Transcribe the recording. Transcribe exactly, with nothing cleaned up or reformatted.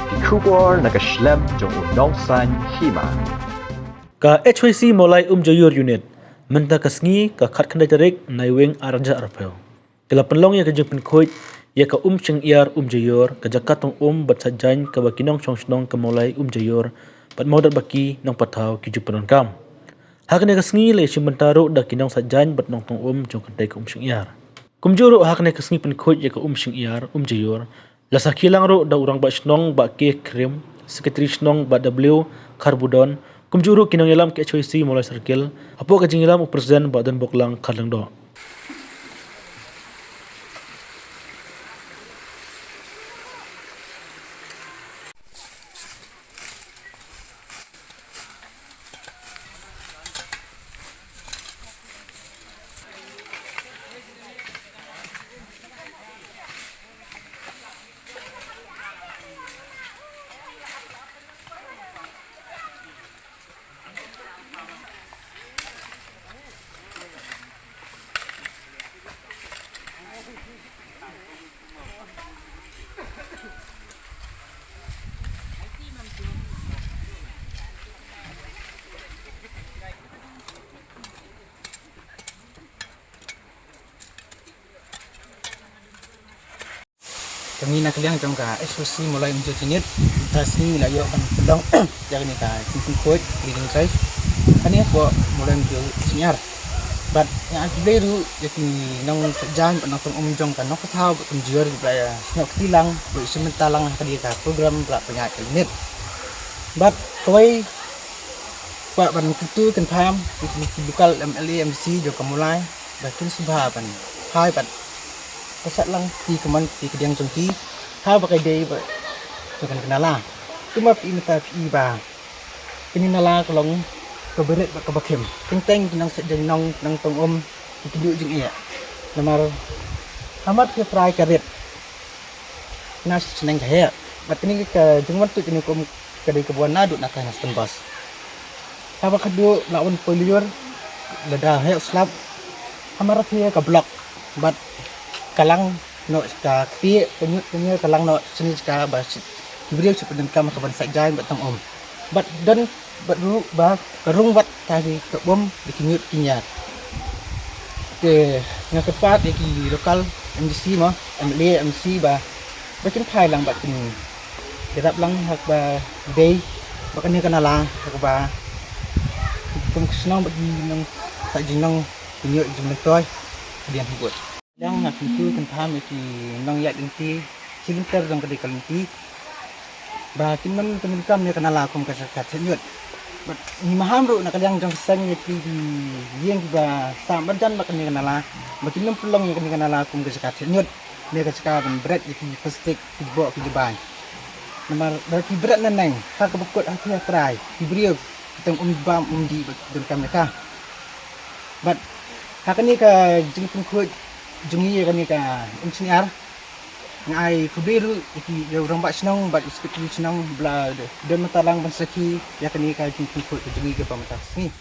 Ki khubor na ka shlem jong u nongsan hima. Ka H Y C Mawlai Umjaiur Unit mynta ka sngi ka khatkhyndai tarik Naiwieng arhajar arphew ki la pynlong ïa ka jingpynkhuid ïa ka um shyngiar Umjaiur, ka jaka tong um bad sait jaiñ kaba ki nongshong shnong ka Mawlai Umjaiur bad Mawdat Baki Nongpathaw ki ju pyndonkam. Ha kane ka sngi la ïashim bynta ruh da ki nongsait jaiñ bad nongtong um jong kane ka um shyngiar. Kumjuh ruh ha kane ka sngi pynkhuid ïa ka um shyngiar Umjaiur la sakhi lang ruh da u Rangbah Shnong Bah K Khyriem, Secretary Shnong Bah W Kharbudon, kumjuh ruh ki nongïalam ka H Y C Mawlai Circle, hapoh ka jingïalam u President Bah Donboklang Kharlyngdoh. Kane na ka liang jong ka H Y C Mawlai Umjaiur Unit, mynta ka sngi la ïoh ban pynlong ïa kane ka jingpynkhuid cleaning drive. Kane hapoh Mawlai Umjaiur Shnong. Bad nga ai khublei ruh ïa ki nongsait jaiñ bad nongtong um jong ka Nongpathaw bad Umjaiur ba la ïa snoh kti lang, ba la ïashim bynta lang ha kane ka program ba la pynïaid ka unit. Bad kawei, kwah ban kyntu kynpham ïa ki local M L A M D C jong ka Mawlai ba kin sngewbha ban phai bad pynshad lang ki kamon ki kadiang jong ki ha ba ka dei ba jong ka nala. Kumba phi i mynta phi i ba kane ka nala ka long kaba rit bad kaba khim. Teng teng ki nongsait jaiñ, nong, nongtong um ki kynjoh jingeh. Namar hamar ki trai ka rit na shnong ka heh. Bad kane ka jingwan tuid kane ka um ka dei kaba wan naduh na ka Western Ghats. Haba khatduh la wan poilur, lada heh slap, hamar phi ka block bad ka lang noh ka kti, ka ñiut ka ñiut ka lang noh shane shaka ba shi, ki briew shi pyndonkam ha kaban sait jaiñ bad tong um. Bad don bad ruh ba ka rung wat ka ki ka bom da ki ñiut ki ñiat. Te nga kyrpad ïa ki local M D C mo, M L A, M C ba, ba kin phai lang bad kin ïarap lang ha kaba dei bad kane ka nala ha kaba kum ka shnong bad ki nongsait jaiñ nong ki ñiut jingmyntoi ka dei hangud. Dang nga kyntu kynpham ïa ki nongïaid lynti shi lynter jong ka dei ka lynti ba kin nym pyndonkam ïa ka nala kum ka jaka thied ñiut. Bad ngi maham ruh na ka liang jong ka seng ïa ki ïing kiba sah marjan bad kane ka nala ba kin nym pynlong ïa kane ka nala kum ka jaka thied ñiut ne ka jaka ban bret ïa ki plastik, ki jboh, ki jbai. Namar lada ki bret naneng ha kaba kut ha ki ha trai, ki briew ki tang um bam um dih bad donkam ïa ka. Bad ha kane ka jingpynkhuid jong ngi ïa kane ka um shyngiar, nga ai khublei ruh ïa ki, ïa u rangbah shnong bad u secretary shnong ba la don mynta lang ban sakhi ïa kane ka jingpynkhuid ka jong ngi kaba mynta ka sngi.